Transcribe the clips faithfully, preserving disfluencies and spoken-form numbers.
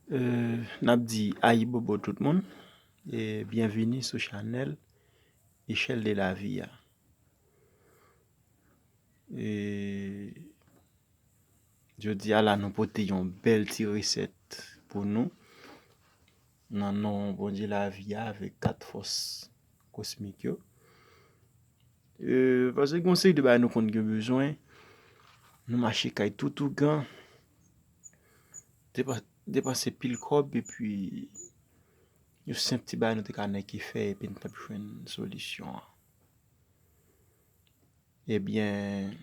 Euh, n ap di ayibobo tout moun e byenvini sou chanèl Echèl de Lavi a. E jodi a la, nou pote yon bèl ti resèt pou nou nan non Bondye Lavi a avèk kat fòs kosmik yo. Euh, paske gen yon seri de bagay nou konn gen bezwen. Nou mache kay tout ougan. Depa-, depanse pil kòb epi yon senp ti bagay nou te ka nèke fè epi n t ap jwenn solisyon an. Ebyen,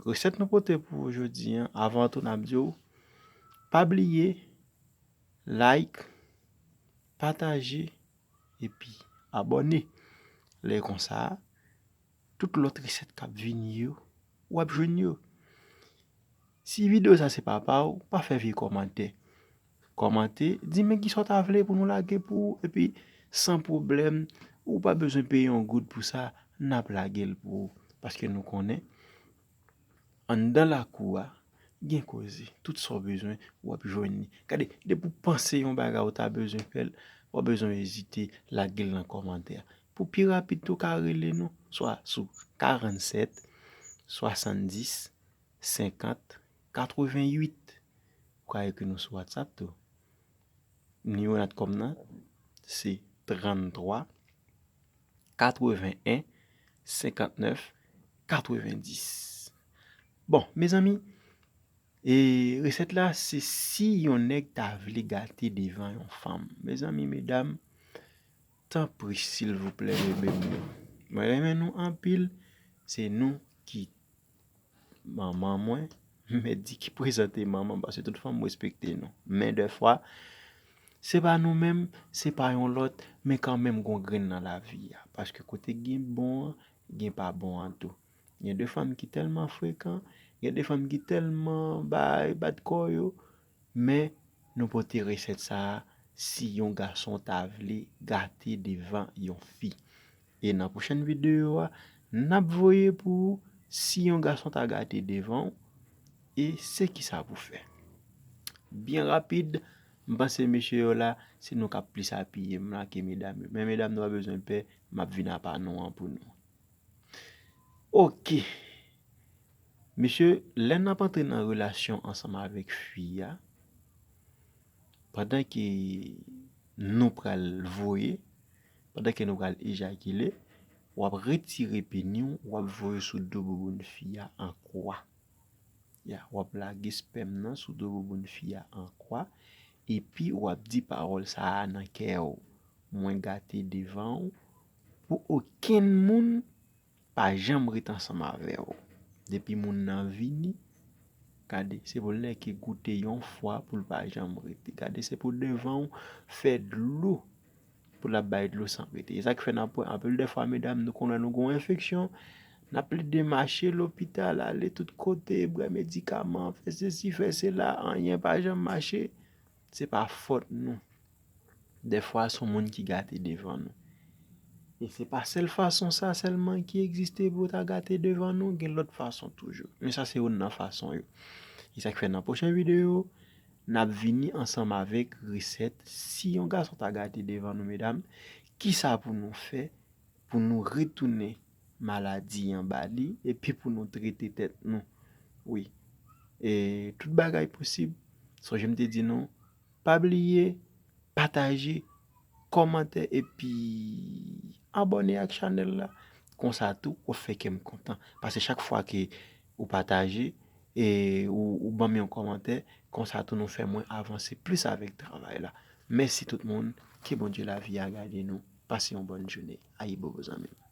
resèt nou pote pou ou jodi a, avan tou n ap di w, pa bliye, like, pataje, epi abòne. Lè konsa, tout lòt resèt k ap vini yo, w ap jwenn yo. Si videyo sa se pa pa w, pa fè vye kòmantè. Kòmante, di men kisa w ta vle pou nou lage pou ou, epi san pwoblèm, ou pa bezwen peye yon goud pou sa, n ap lage l pou ou. Paske nou konnen, anndan lakou a, gen koze. Tout sa w bezwen, w ap jwenn li. Gade, depi w panse yon bagay ou ta bezwen fè l, pa bezwen ezite, lage l nan kòmantè a. Pou pi rapid tou, w ka rele nou, swa sou karannsèt, swasanndis, senkant, katreventuit. Ou ka ekri nou sou WhatsApp tou. Nimewo Natcom nan, se tranntwa, katreven en, senkantnèf, katrevendis. Bon, mezanmi, e resèt la, se si yon nèg ta vle gate devan yon fanm. Mezanmi, medam, tanpri, silvouplè, bebe m yo. Mwen renmen nou anpil, se nou ki manman mwen, m mèt di ki prezante manman, paske tout fanm respekte nou. Men dèfwa, se pa nou menm, se pa yon lòt, men kanmenm gon grenn nan lavi a. Paske kote gen bon an, gen pa bon an tou. Gen de fanm ki tèlman frekan, gen de fanm ki tèlman bay bat kò yo, men nou pote resèt sa a si yon gason ta vle gate devan yon fi. E nan pwochèn videyo a, n ap voye pou ou si yon gason ta gate devan w, e se kisa pou fè. Byen rapid, m panse mesye yo la, se nou k ap plis apiye m la ke medam yo. Men medam, nou pa bezwen pè, m ap vin apa nou an pou nou. Oke. Mesye, lè n ap antre nan relasyon ansanm avèk fi a, pandan ke nou pral voye, pandan ke nou pral ejakile, w ap retire peni w, w ap voye sou do bouboun fi a an kwa. Ya, w ap lage spèm nan sou do bouboun fi a an kwa, epi w ap di pawòl sa a nan kè w: Mwen gate devan w pou okenn moun pa janm ret ansanm avè w. Depi moun nan vini, gade, se pou l nèke goute yon fwa pou l pa janm rete. Gade, se pou devan w fè dlo pou l ap bay dlo san rete. E sa k fè n ap wè anpil de fwa, medam, nou konn wè nou gon enfeksyon, n ap plede mache lopital, ale tout kote, bwè medikaman, fè sesi, fè sela, anyen pa janm mache. Se pa fòt nou. Dèfwa, se yon moun ki gate devan nou. E se pa sèl fason sa sèlman ki egziste pou yo ta gate devan nou, gen lòt fason toujou. Men sa se youn nan fason yo. E sa k fè nan pwochen videyo, n ap vini ansanm avèk resèt si yon gason ta gate devan nou, medam, kisa pou nou fè pou nou retounen maladi an ba li, epi pou nou trete tèt nou. Wi. E tout bagay posib. Sonje m te di nou, pa bliye, pataje, kòmante, epi abòne ak chanèl la. Konsa tou, w ap fè kè m kontan. Paske chak fwa ke ou pataje, e ou, ou ban m yon kòmantè, konsa tou nou fè mwen avanse plis avèk travay la. Mèsi tout moun, ke Bondye lavi a gade nou. Pase yon bòn jounen. Ayibobo zanmi m.